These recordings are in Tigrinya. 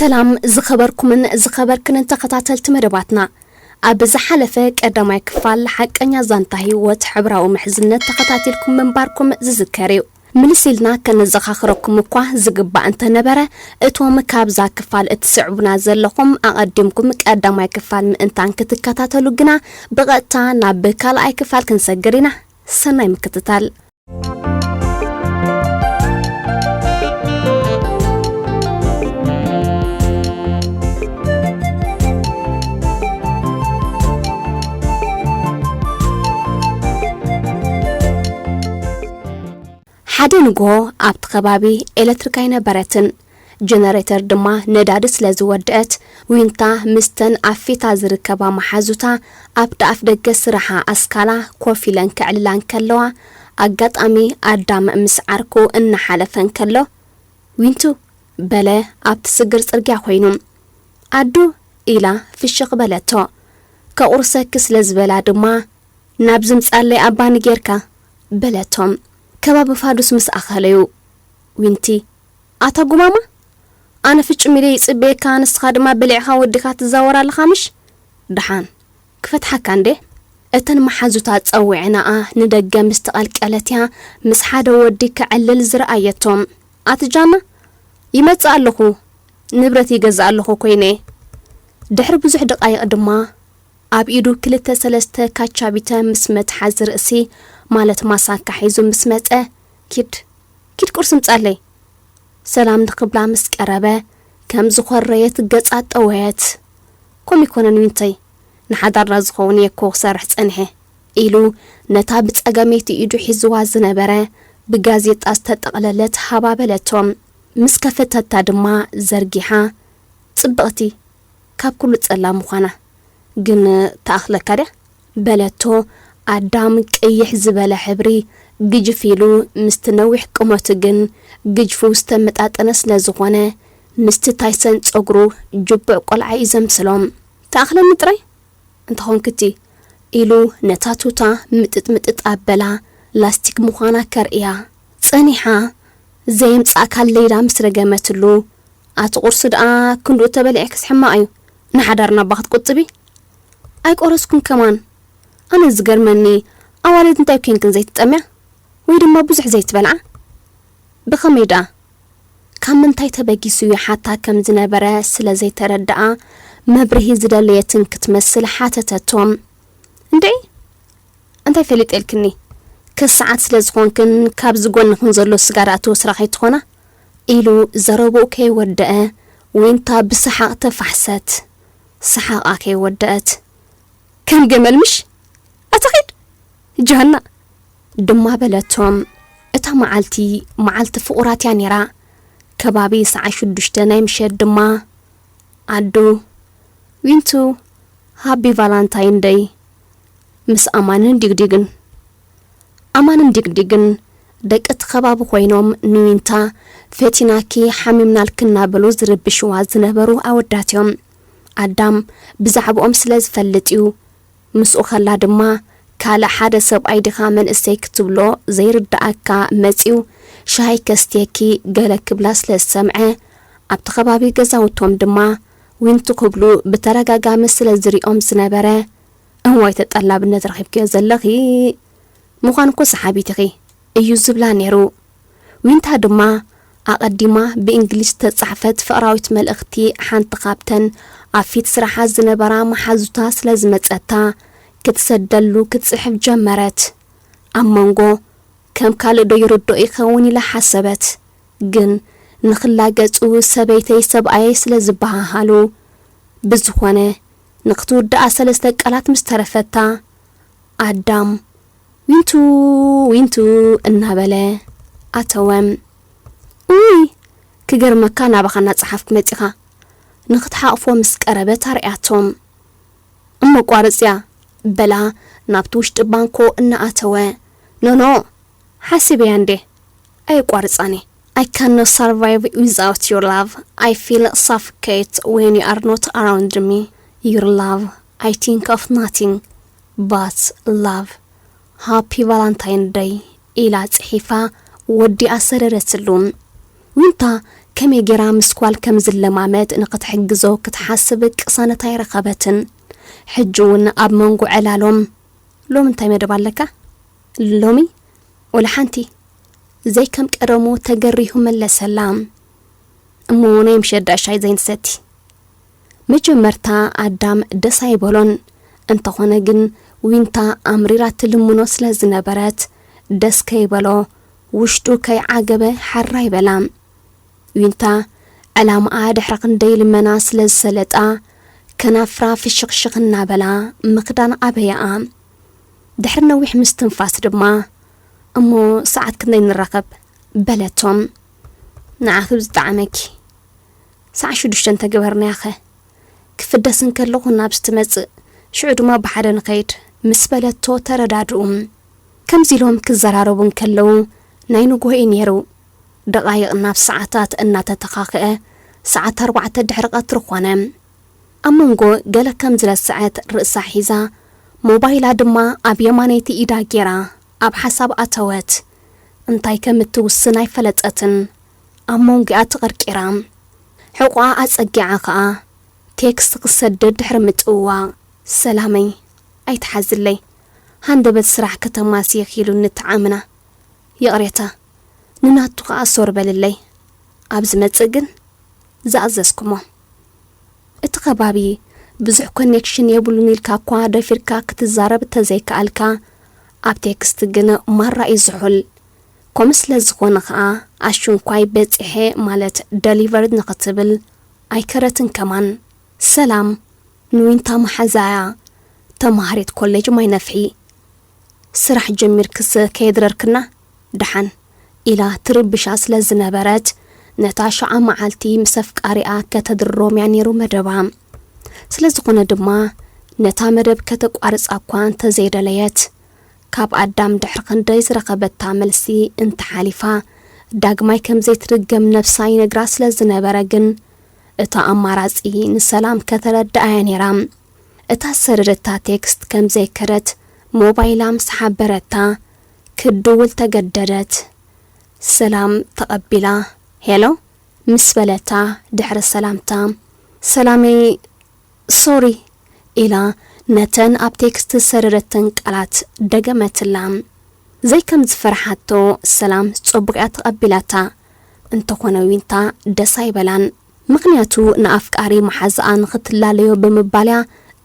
ሰላም ዝኸበርኩምን ዝኸበርክንን ተኸታተልቲ መደባትና። ኣብ ዝሓለፈ ቀዳማይ ክፋል ሓቀኛ ዛንታ ህይወት ሕብራዊ ምሕዝነት ተኸታቲልኩም ምንባርኩም ዝዝከር እዩ። ምልስ ኢልና ከነዘኻኽረኩም እኳ ዝግባእ እንተነበረ፣ እቶም ካብዛ ክፋል እትስዕቡና ዘለኹም ኣቐዲምኩም ቀዳማይ ክፋል ምእንታን ክትከታተሉ ግና ብቐጥታ ናብ ካልኣይ ክፋል ክንሰግር ኢና። ሰናይ ምክትታል። ሓደ ንግሆ ኣብቲ ከባቢ ኤለትሪክ ኣይነበረትን። ጀነሬተር ድማ ነዳዲ ስለ ዝወደአት፣ ዊንታ ምስተን ኣብ ፊታ ዝርከባ መሓዙታ ኣብቲ ኣፍ ደገ ስራሓ ኣስካላ ኮፍ ኢለን ከዕልላ እንከለዋ፣ ኣጋጣሚ ኣዳም ምስ ዓርኩ እናሓለፈ እንከሎ፣ "ዊንቱ!" በለ ኣብቲ ስግር ጽርግያ ኮይኑ። "ኣዱ!" ኢላ ፍሽኽ በለቶ። "ከቑርሰኪ ስለ ዝበላ ድማ፣ ናብ ዝምጻለይ ኣባኒ ጌርካ!" በለቶ። ከባቢ ፋዱስ ምስ ኣኸለዩ፣ ዊንቲ፣ "ኣታ ጉማማ፣ ኣነ ፍጹም ኢለ ይጽበየካ፣ ንስኻ ድማ በሊዕኻ ወዲኻ ትዛወር ኣለኻ ምሽ? ደሓን ክፈትሓካ እንዴ?" እተን መሓዙታ ጸዊዐናኣ ንደገ ምስ ተቐልቀለት እያ ምስ ሓደ ወዲ ከዕልል ዝረኣየቶ። "ኣቲ ጃና፣ ይመጽእ ኣለኹ፣ ንብረት ይገዝእ ኣለኹ ኮይነ እየ።" ድሕሪ ብዙሕ ደቓይቕ ድማ ኣብ ኢዱ ክልተ ሰለስተ ካቻቢተ ምስ መትሓዚ ርእሲ፣ ማለት ማሳካ ሒዙ ምስ መጸ፣ "ኪድ፣ ኪድ ቁርሲ ምጻለይ!" ሰላም ንኽብላ ምስ ቀረበ፣ ከም ዝኾረየት ገጻ ጠወየት። "ከምኡ ይኮነን ዊንተይ፣ ንሓዳርና ዝኸውን እየ እኮ ክሰርሕ ጸኒሐ" ኢሉ ነታ ብጸገመይቲ ኢዱ ሒዝዋ ዝነበረ ብጋዜጣ ዝተጠቕለለት ሃባ በለቶ። ምስ ከፈተታ ድማ ዘርጊሓ፣ "ጽብቕቲ፣ ካብ ኩሉ ጸላም ምዃና ግን ትኣኽለካ ድያ?" በለቶ። ኣዳም ቅይሕ ዝበለ ሕብሪ ግጅፍ ኢሉ ምስቲ ነዊሕ ቁመቱ ግን ግጅፉ ዝተመጣጠነ ስለ ዝኾነ፣ ምስቲ ታይሰን ጸጉሩ ጅቡዕ ቆልዓ እዩ ዘምስሎ። "ትኣኽለኒ ጥራይ እንተኾንክቲ?" ኢሉ ነታ ቱታ ምጥጥ ምጥጥ ኣበላ፣ ላስቲክ ምዃና ከርእያ። ጸኒሓ ዘየምጻእካለይ ኢላ ምስ ረገመትሉ፣ "ኣቲ ቁርሲ ደኣ ክንድኡ ተበሊዕክስ ሕማቕ እዩ፣ ንሓዳርና እባ ክትቁጥቢ?" "ኣይቆረስኩን ከማን። ኣነ ዝገርመኒ፣ ኣዋልድ እንታይ ኮይንክን ዘይትጠምያ? ወይ ድማ ብዙሕ ዘይትበልዓ? ብኸመይ ደኣ?" ካብ ምንታይ ተበጊሱ ይሓታ ከም ዝነበረ ስለ ዘይተረድኣ፣ መብርሂ ዝደለየትን ክትመስል ሓተተቶ። "እንድዒ፣ እንታይ ፈሊጠ ኢልክኒ? ከሰዓት ስለ ዝኾንክን ካብዚ ጎንኽን ዘሎ ስጋ ደኣ ትወስራ ከይትኾና?" ኢሉ ዘረብኡ ከይወደአ፣ ዊንታ ብሰሓቕ ተፋሕሰት። ሰሓቓ ከይወደአት፣ "ከም ገመል ምሽ? ኣታ ኺድ ጃና!" ድማ በለቶም። እታ መዓልቲ፣ መዓልቲ ፍቑራት እያ ነይራ። ከባቢ ሰዓት ሽዱሽተ ናይ ምሸት ድማ፣ ኣዱ፣ ዊንቱ፣ ሃቢ ቫላንታይን ደይ ምስ ኣማንን ዲግዲግን። ኣማንን ዲግዲግን ደቂ እቲ ከባቢ ኮይኖም ንዊንታ ፈቲናኪ ሓሚምናልኪ እናበሉ ዝርብሽዋ ዝነበሩ ኣወዳት እዮም። ኣዳም ብዛዕባኦም ስለ ዝፈልጥ እዩ። ምስኡ ከላ ድማ ካልእ ሓደ ሰብኣይ ዲኻ መንእሰይ ክትብሎ ዘይርድኣካ መጺኡ ሻሂ ከስትየኪ ገለ ክብላ ስለ ዝሰምዐ፣ ኣብቲ ከባቢ ገዛውቶም ድማ ዊንቱ ክብሉ ብተደጋጋሚ ስለ ዝሪኦም ዝነበረ፣ "እዋይ ተጠላብነት ረኺብክዮ ዘለኺ፣ ምዃን እኮ ሰሓቢት ኢኺ" እዩ ዝብላ ነይሩ። ዊንታ ድማ ኣቐዲማ ብእንግሊዝ ዝተጻሕፈት ፍቕራዊት መልእኽቲ ሓንቲ ካብተን ኣብ ፊት ስራሓ ዝነበራ መሓዙታ ስለ ዝመጸታ፣ ክትሰደሉ ክትጽሕፍ ጀመረት። ኣብ መንጎ ከም ካልእ ዶ ይርድኦ ይኸውን ኢላ ሓሰበት። ግን ንኽላገጹ ሰበይተይ ሰብኣየይ ስለ ዝበሃሃሉ፣ ብዝኾነ ንኽትውድኣ ሰለስተ ቃላት ምስ ተረፈታ፣ ኣዳም "ዊንቱ፣ ዊንቱ" እናበለ ኣተወ። "ውይ፣ ክገርመካ ናባኻ እናጸሓፍኩ መጺኻ" ንኽትሓቕፎ ምስ ቀረበት ኣርኣያቶ። "እሞ ቋርጽያ" በላ ናብቲ ውሽጢ ባንኮ እናኣተወ። "ኖኖ፣ ሓሲበያ እንዴ፣ ኣየቋርጻን እየ። I cannot survive without your love. I feel suffocate when you are not around me. Your love, I think of nothing but love. Happy Valentine Day" ኢላ ጽሒፋ ወዲኣ ሰደደትሉ። ዊንታ ከመይ ጌራ ምስ ጓል ከም ዝለማመድ ንኽትሕግዞ ክትሓስብ ቅሳነት ኣይረኸበትን። ሕጂ እውን ኣብ መንጎ ዕላሎም፣ "ሎሚ እንታይ መደብ ኣለካ?" "ሎሚ? ወላ ሓንቲ?" ዘይከም ቀደሙ ተገሪሁ መለሰላ። "እሞ ናይ ምሸት ዳኣ ሻይ ዘይንሰቲ?" መጀመርታ ኣዳም ደስ ኣይበሎን። እንተኾነ ግን ዊንታ ኣምሪራ ትልምኖ ስለ ዝነበረት፣ ደስ ከይበሎ፣ ውሽጡ ከይዓገበ ሓራ ይበላ። ዊንታ ዕላማኣ ድሕሪ ክንደይ ልመና ስለ ዝሰለጣ፣ ከናፍራ ፍሽኽሽኽ እናበላ ምኽዳን ኣበያኣ። ድሕሪ ነዊሕ ምስትንፋስ ድማ፣ "እሞ ሰዓት ክንደይ ንራኸብ?" በለቶም። "ንዓኺ ብዝጠዓመኪ ሰዓት ሽዱሽተ እንተገበርናያኸ? ክፍደስ እንከለኹ ናብዚ ትመጽእ፣ ሽዑ ድማ ብሓደ ንኸይድ" ምስ በለቶ ተረዳድኡ። ከምዚ ኢሎም ክዘራረቡ እንከለዉ ናይ ንግሆ እዩ ነይሩ። ደቓይቕ ናብ ሰዓታት እናተተኻኽአ ሰዓት ኣርባዕተ ድሕሪ ቀትሪ ኾነ። ኣብ መንጎ ገለ ከም ዝረስዐት ርእሳ ሒዛ፣ ሞባይላ ድማ ኣብ የማነይቲ ኢዳ ጌራ ኣብ ሓሳብ ኣተወት። እንታይ ከም እትውስን ኣይፈለጠትን። ኣብ መንጎኣ ተቐርቂራ። ሕቖኣ ኣጸጊዓ ኸኣ ቴክስት ክሰድድ ድሕሪ ምጥውዋቕ፣ "ሰላመይ፣ ኣይትሓዝለይ። ሃንደበት ስራሕ ከተማስየኺ ኢሉኒ እቲ ዓምና። ይቕሬታ፣ ንናቱ ኸኣ ሶር በልለይ። ኣብ ዝመጽእ ግን ዝኣዘዝኩሞ።" እቲ ከባቢ ብዙሕ ኮኔክሽን የብሉን ኢልካ እኳ ደፊርካ ክትዛረብ እንተዘይከኣልካ፣ ኣብ ቴክስት ግን ማራ እዩ ዝሑል። ከምኡ ስለ ዝኾነ ኸኣ ኣሽንኳይ በጺሐ ማለት ደሊቨርድ ንኽትብል ኣይከረትን ከማን። ሰላም፣ ንዊንታ መሓዛያ፣ ተማሃሪት ኮሌጅ ማይ ነፍሒ። "ስራሕ ጀሚርክስ ከየድረርክና ደሓን?" ኢላ ትርብሻ ስለ ዝነበረት፣ ነታ ሸዓ መዓልቲ ምስ ኣፍቃሪኣ ከተድርሮም እያ ነይሩ መደባ። ስለ ዝኾነ ድማ፣ ነታ መደብ ከተቋርጻ እኳ እንተዘይደለየት፣ ካብ ኣዳም ድሕሪ ክንደይ ዝረኸበታ መልሲ እንተሓሊፋ፣ ዳግማይ ከም ዘይትድገም ነብሳ ይነግራ ስለ ዝነበረ ግን፣ እታ ኣማራጺ ንሰላም ከተረድኣያ ነይራ። እታ ዝሰደደታ ቴክስት ከም ዘይከደት ሞባይላ ምስ ሓበረታ፣ ክትድውል ተገደደት። ሰላም ተቐቢላ፣ "ሄሎ?" ምስ በለታ፣ ድሕሪ ሰላምታ፣ "ሰላመይ፣ ሶሪ" ኢላ ነተን ኣብ ቴክስት ዝሰደደተን ቃላት ደገመትላ። ዘይከም ዝፈርሓቶ ሰላም ጽቡቕ እያ ተቐቢላታ። እንተኾነ ዊንታ ደስ ኣይበላን። ምኽንያቱ ንኣፍቃሪ መሓዛኣ ንኽትላለዮ ብምባል እያ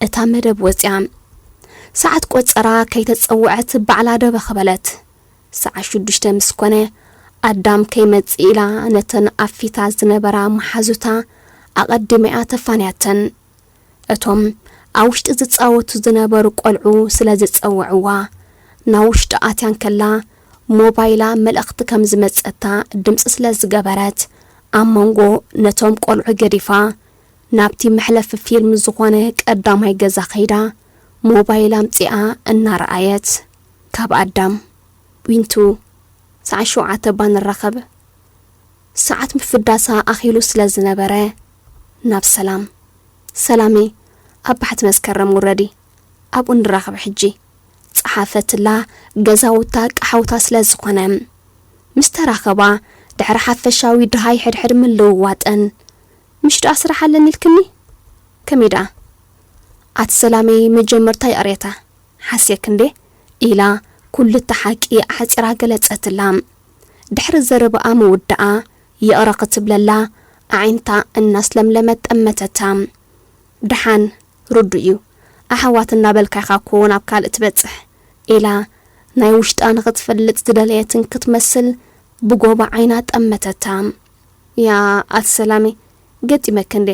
እታ መደብ ወጺኣ። ሰዓት ቆጸራ ከይተጸውዐት ባዕላ ደበኽ በለት። ሰዓት ሽዱሽተ ምስ ኮነ፣ ኣዳም ከይመጽእ ኢላ ነተን ኣብ ፊታ ዝነበራ መሓዙታ ኣቐዲማ እያ ተፋንያተን። እቶም ኣብ ውሽጢ ዝጻወቱ ዝነበሩ ቆልዑ ስለ ዝጸውዕዋ፣ ናብ ውሽጢ ኣትያ እንከላ፣ ሞባይላ መልእኽቲ ከም ዝመጸታ ድምጺ ስለ ዝገበረት፣ ኣብ መንጎ ነቶም ቆልዑ ገዲፋ፣ ናብቲ መሕለፊ ፊልም ዝኾነ ቀዳማይ ገዛ ከይዳ፣ ሞባይል ኣምጺኣ እናረኣየት፣ ካብ ኣዳም፣ "ዊንቱ፣ ሰዓት ሸውዓተ እባ ንራኸብ?" ሰዓት ምፍዳሳ ኣኺሉ ስለ ዝነበረ፣ ናብ ሰላም፣ "ሰላመይ፣ ኣብ ባሕቲ መስከረም ውረዲ፣ ኣብኡ ንራኸብ ሕጂ" ጸሓፈትላ። ገዛውታ ቀሓውታ ስለ ዝኾነ፣ ምስ ተራኸባ፣ ድሕሪ ሓፈሻዊ ድሃይ ሕድሕድ ምልውዋጠን፣ "ምሽ ደኣ ስራሕ ኣለኒ ኢልክኒ? ከመይ ደኣ?" "ኣቲ ሰላመይ፣ መጀመርታ ይቕሬታ፣ ሓስየክ እንዴ?" ኢላ ኩሉ እቲ ሓቂ ኣሕጺራ ገለጸትላ። ድሕሪ ዘረባኣ ምውዳኣ፣ ይቕረ ክትብለላ ኣዒንታ እናስለምለመት ጠመተታ። "ደሓን፣ ርዱእ እዩ፣ ኣሕዋት እናበልካ ኢኻ እኮ ናብ ካልእ ትበጽሕ" ኢላ ናይ ውሽጣ ንኽትፈልጥ ዝደለየትን ክትመስል ብጎቦ ዓይና ጠመተታ። "ያ ኣቲ ሰላመይ፣ ገጢመኪ እንዴ?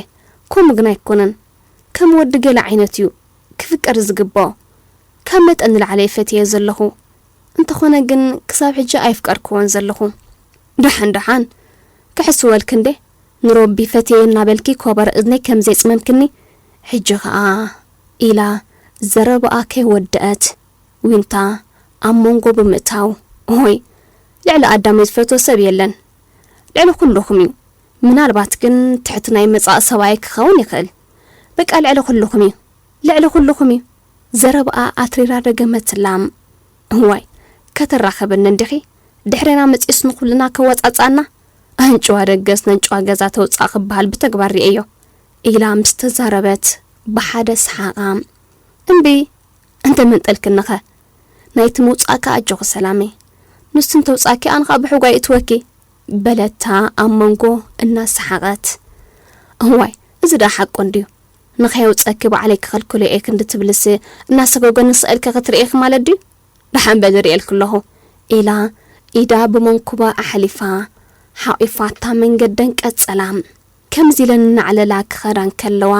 ከምኡ ግን ኣይኮነን። ከም ወዲ ገለ ዓይነት እዩ ክፍቀር ዝግብኦ። ካብ መጠን ንላዕሊ እየ ፈትየ ዘለኹ። እንተኾነ ግን ክሳብ ሕጂ ኣይፍቀርክዎን ዘለኹ።" "ደሓን ደሓን፣ ክሕስወልኪ እንዴ? ንረቢ ፈትየ እናበልኪ ኮበር እዝነይ ከም ዘጽመምክኒ ሕጂ ኸኣ" ኢላ ዘረባኣ ከይወደአት፣ ዊንታ ኣብ መንጎ ብምእታው፣ "ኦይ፣ ልዕሊ ኣዳም ዝፈትዎ ሰብ የለን። ልዕሊ ኩልኹም እዩ። ምናልባት ግን ትሕቲ ናይ መጻኢ ሰብኣይ ክኸውን ይኽእል። በቃ ልዕሊ ኩልኹም እዩ። ልዕሊ ኩልኹም እዩ።" ዘረባኣ ኣትሪራ ደገመትላ። "እዋይ፣ ከተራኸበኒ እንዲኺ? ድሕሬና መጺኡስ ንኹልና ከዋጻጻና? ኣንጭዋ ደገስ ነንጭዋ ገዛ ተውፃእ ክበሃል ብተግባር ርእየዮ፣ ኢላ ምስ ተዛረበት ብሓደ ሰሓቓ። እምቢ፣ እንተመንጠልክንኸ? ናይቲ ምውፃእካ ኣጆኺ ሰላመይ። ንሱ እንተውፃእኪ ኣነ ኸኣ ብሕጓይ እትወኪ፣ በለታ ኣብ መንጎ እናሰሓቐት። እዋይ፣ እዚ ደኣ ሓቁ እንድዩ። ንኸየውፀኪ ባዕለይ ክኸልክሎ እየ ክንዲ ትብልሲ እናሰጎገኒ ስእልኪ ክትርእይኺ ማለት ድዩ? ደሓን በሊ ርእየልኪ ኣለኹ፣ ኢላ ኢዳ ብመንኩባ ኣሕሊፋ ሓቒፋታ መንገደን ቀጸላ። ከምዚ ኢለን እናዕለላ ክኸዳ እንከለዋ፣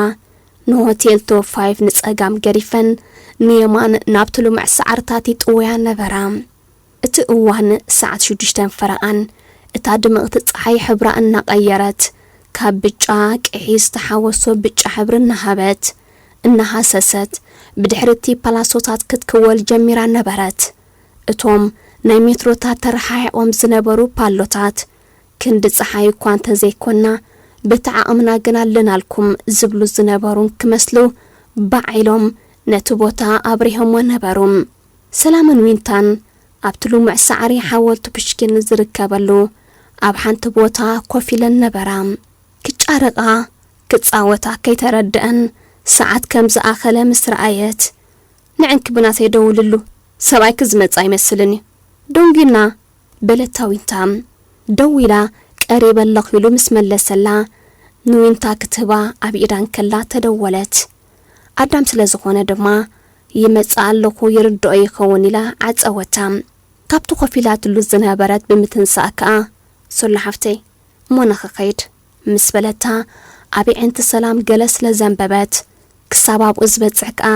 ንሆቴል ቶፕ ፋይቭ ንጸጋም ገዲፈን ንየማን ናብቲ ልሙዕ ሳዕርታት ይጥወያ ነበራ። እቲ እዋን ሰዓት ሽዱሽተን ፈረቓን፣ እታ ድምቕቲ ጸሓይ ሕብራ እናቐየረት፣ ካብ ብጫ ቅሒ ዝተሓወሶ ብጫ ሕብሪ እናሃበት፣ እናሃሰሰት፣ ብድሕሪ እቲ ፓላሶታት ክትክወል ጀሚራ ነበረት። እቶም ናይ ሜትሮታት ተረሓሒቖም ዝነበሩ ፓሎታት፣ ክንዲ ጸሓይ እኳ እንተዘይኮና፣ በቲ ዓቕምና ግን ኣለናልኩም ዝብሉ ዝነበሩን ክመስሉ፣ ባዕ ኢሎም ነቲ ቦታ ኣብሪሆሞ ነበሩ። ሰላምን ዊንታን ኣብቲ ልሙዕ ሳዕሪ ሓወልቲ ፑሽኪን ዝርከበሉ ኣብ ሓንቲ ቦታ ኮፍ ኢለን ነበራ። ክጫረቓ፣ ክጻወታ ከይተረድአን ሰዓት ከም ዝኣኸለ ምስ ረኣየት፣ "ንዕንኪ ብናተይ ደውልሉ፣ ሰብኣይኪ ዝመጽእ ኣይመስልን እዩ። ደንጊዩና?" በለታ ዊንታ። ደው ኢላ ቀሪበ ኣለኹ ኢሉ ምስ መለሰላ፣ ንዊንታ ክትህባ ኣብ ኢዳ እንከላ ተደወለት። ኣዳም ስለ ዝኾነ ድማ፣ "ይመጽእ ኣለኹ፣ ይርድኦ ይኸውን" ኢላ ዓጸወታ። ካብቲ ኮፍ ኢላትሉ ዝነበረት ብምትንሳእ ከኣ፣ "ሶሎ ሓፍተይ፣ እሞ ኣነ ክኸይድ" ምስ በለታ፣ ኣብ ኣዒንቲ ሰላም ገለ ስለ ዘንበበት፣ "ክሳብ ኣብኡ ዝበጽሕ ከኣ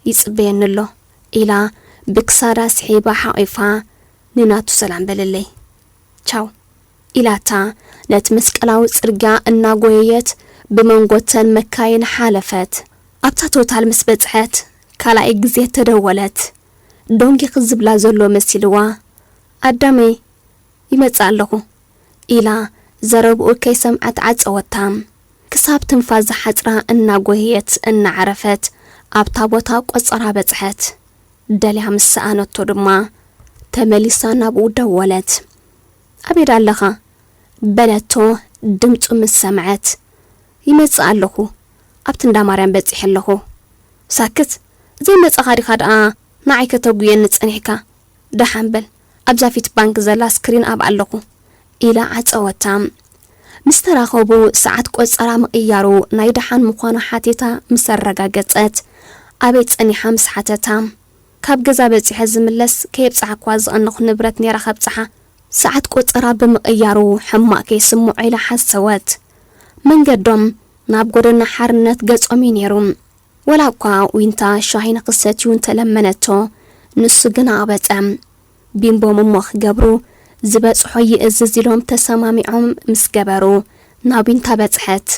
ይጽበየኒ ኣሎ" ኢላ ብክሳዳ ስሒባ ሓቒፋ፣ "ንናቱ ሰላም በልለይ። ቻው" ኢላታ ነቲ መስቀላዊ ጽርግያ እናጎየየት ብመንጎተን መካይን ሓለፈት። ኣብታ ቶታል ምስ በጽሐት ካልኣይ ግዜ ተደወለት። ደንጊኺ ዝብላ ዘሎ መሲልዋ፣ "ኣዳመይ፣ ይመጽእ ኣለኹ" ኢላ ዘረብኡ ከይሰምዐት ዓጸወታ። ክሳብ ትንፋስ ዝሓጽራ እናጎየየት እናዓረፈት ኣብታ ቦታ ቆጸራ በጽሐት። ደልያ ምስ ሰኣነቶ ድማ ተመሊሳ ናብኡ ደወለት። "ኣበይ ኣለኻ?" በለቶ ድምጹ ምስ ሰምዐት። "ይመጽእ ኣለኹ፣ ኣብቲ እንዳ ማርያም በጺሐ ኣለኹ።" "ሳክት፣ ዘይመጻኻ ዲኻ ደኣ ንዓይ ከተጉየኒ ጸኒሕካ? ደሓን በል፣ ኣብዛ ፊት ባንክ ዘላ ስክሪን ኣብኣ ኣለኹ" ኢላ ዓጸወታ። ምስ ተራኸቡ ሰዓት ቆጸራ ምቕያሩ ናይ ደሓን ምዃኑ ሓቲታ ምስ ኣረጋገጸት፣ ኣበይ ጸኒሓ ምስ ሓተታ፣ "ካብ ገዛ በጺሐ ዝምለስ ከየብጽሓኳ ዝቐነኹ ንብረት ነይራ ከብጽሓ፣ ሰዓት ቆጸራ ብምቕያሩ ሕማቕ ከይስምዖ" ኢላ ሓሰወት። መንገዶም ናብ ጎደና ሓርነት ገጾም እዩ ነይሩ። ወላ እኳ ዊንታ ሻሂ ንኽሰትዩ እንተለመነቶ፣ ንሱ ግን ኣቕበጸ። ቢምቦም እሞ ክገብሩ ዝበጽሖ ይእዝዝ ኢሎም ተሰማሚዖም ምስ ገበሩ፣ ናብ ዊንታ በጽሐት።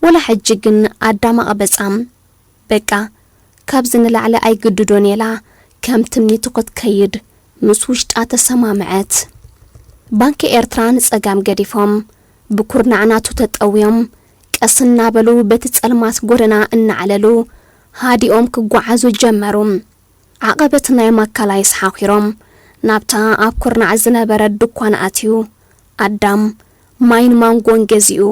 ወላ ሕጂ ግን ኣዳም ኣቕበጻ። በቃ፣ ካብዚ ንላዕሊ ኣይግድዶን ኢላ ከም ትምኒቱ ክትከይድ ምስ ውሽጣ ተሰማምዐት። ባንኪ ኤርትራ ንጸጋም ገዲፎም፣ ብኩርናዕ ናቱ ተጠውዮም፣ ቀስ እናበሉ በቲ ጸልማት ጎደና እናዕለሉ፣ ሃዲኦም ክጓዓዙ ጀመሩ። ዓቐበት ናይ ማካላይ ሰሓኺሮም፣ ናብታ ኣብ ኩርናዕ ዝነበረት ድኳን ኣትዩ፣ ኣዳም ማይን ማንጎን ገዚኡ፣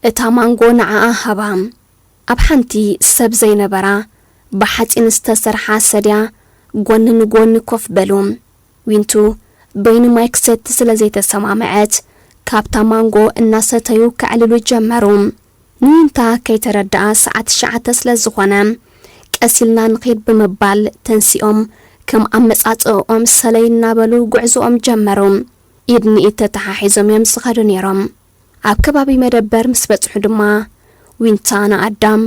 እታ ማንጎ ንዓኣ ሃባ። ኣብ ሓንቲ ሰብ ዘይነበራ ብሓጺን ዝተሰርሓ ሰድያ ጎኒ ንጎኒ ኮፍ በሉ። ዊንቱ በይኑ ማይ ክሰቲ ስለ ዘይተሰማምዐት፣ ካብታ ማንጎ እናሰተዩ ከዕልሉ ጀመሩ። ንዊንታ ከይተረድኣ ሰዓት ትሽዓተ ስለ ዝኾነ፣ ቀስ ኢልና ንኺድ ብምባል ተንሲኦም ከም ኣመጻጽእኦም ሰለይ እናበሉ ጉዕዞኦም ጀመሩ። ኢድ ንኢድ ተተሓሒዞም እዮም ዝኸዱ ነይሮም። ኣብ ከባቢ መደበር ምስ በጽሑ ድማ፣ ዊንታ ንኣዳም፣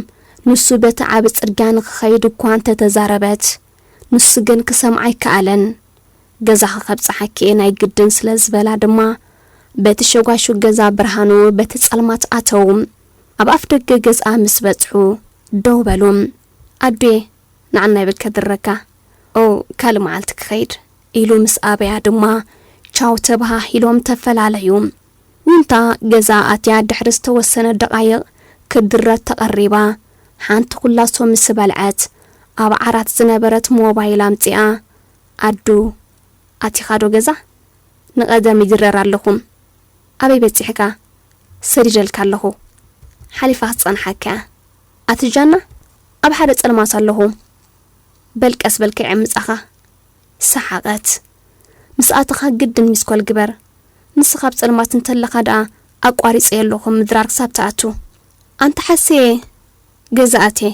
ንሱ በቲ ዓቢ ጽርግያ ንኽኸይድ እኳ እንተተዛረበት፣ ንሱ ግን ክሰምዓ ኣይከኣለን። "ገዛኺ ከብጽሓኪ እየ ናይ ግድን" ስለ ዝበላ ድማ፣ በቲ ሸጓሹግ ገዛ ብርሃኑ በቲ ጸልማት ኣተዉ። ኣብ ኣፍ ደገ ገዝኣ ምስ በጽሑ፣ ደው በሉ። "ኣዱየ፣ ንዓና ይብል ከድረካ። ኦ፣ ካልእ መዓልቲ ክኸይድ" ኢሉ ምስ ኣበያ ድማ፣ ቻው ተበሃሂሎም ተፈላለዩ። ዊንታ ገዛ ኣትያ ድሕሪ ዝተወሰነ ደቓይቕ ክድረት ተቐሪባ፣ ሓንቲ ኩላሶ ምስ በልዐት፣ ኣብ ዓራት ዝነበረት ሞባይል ኣምጺኣ፣ "ኣዱ፣ ኣቲኻ ዶ ገዛ? ንቐደም ይድረር ኣለኹ" ኣበይ በጺሕካ? ሰዲደልካ ኣለኹ። ሓሊፋ ክትጸንሓካ እያ። ኣቲ ጃና፣ ኣብ ሓደ ጸልማት ኣለኹ። በል ቀስ በል ክዕምጻኻ። ሰሓቐት። ምስ ኣተኻ ግድን ሚስኮል ግበር። ንስኻ ኣብ ጸልማት እንተለኻ ደኣ ኣቋሪጸ ኣለኹ ምድራር ክሳብ ትኣቱ። ኣንታ ሓስየ፣ ገዛ ኣትየ።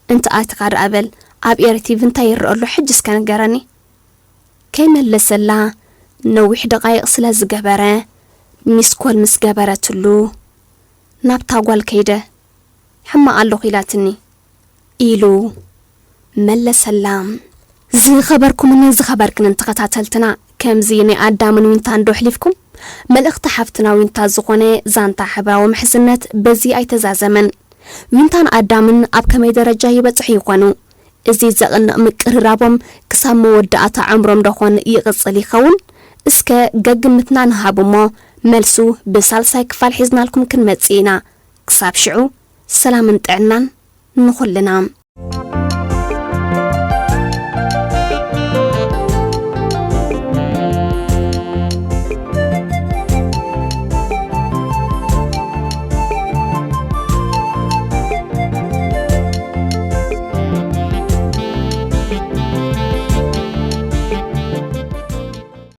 እንተ ኣቲኻ ደኣ በል፣ ኣብ ኤርቲቪ እንታይ ይረአ ኣሎ ሕጂ እስከ ንገረኒ። ከይመለሰላ ነዊሕ ደቓይቕ ስለ ዝገበረ፣ ሚስኮል ምስ ገበረትሉ፣ ናብታ ጓል ከይደ፣ ሕማቕ ኣለኹ ኢላትኒ ኢሉ መለሰላ። ዝኸበርኩምን ዝኸበርክንን ተኸታተልትና፣ ከምዚ ናይ ኣዳምን ዊንታን ዶ ኣሕሊፍኩም? መልእኽቲ ሓፍትና ዊንታ ዝኾነ ዛንታ ሕብራዊ ምሕዝነት በዚ ኣይተዛዘመን። ዊንታን ኣዳምን ኣብ ከመይ ደረጃ ይበጽሑ ይኾኑ? እዚ ዘቕንቕ ምቅርራቦም ክሳብ መወዳእታ ዕምሮም ዶኾን ይቕጽል ይኸውን? እስከ ገግምትና ንሃብ እሞ፣ መልሱ ብሳልሳይ ክፋል ሒዝናልኩም ክንመጽእ ኢና። ክሳብ ሽዑ፣ ሰላምን ጥዕናን ንኹልና።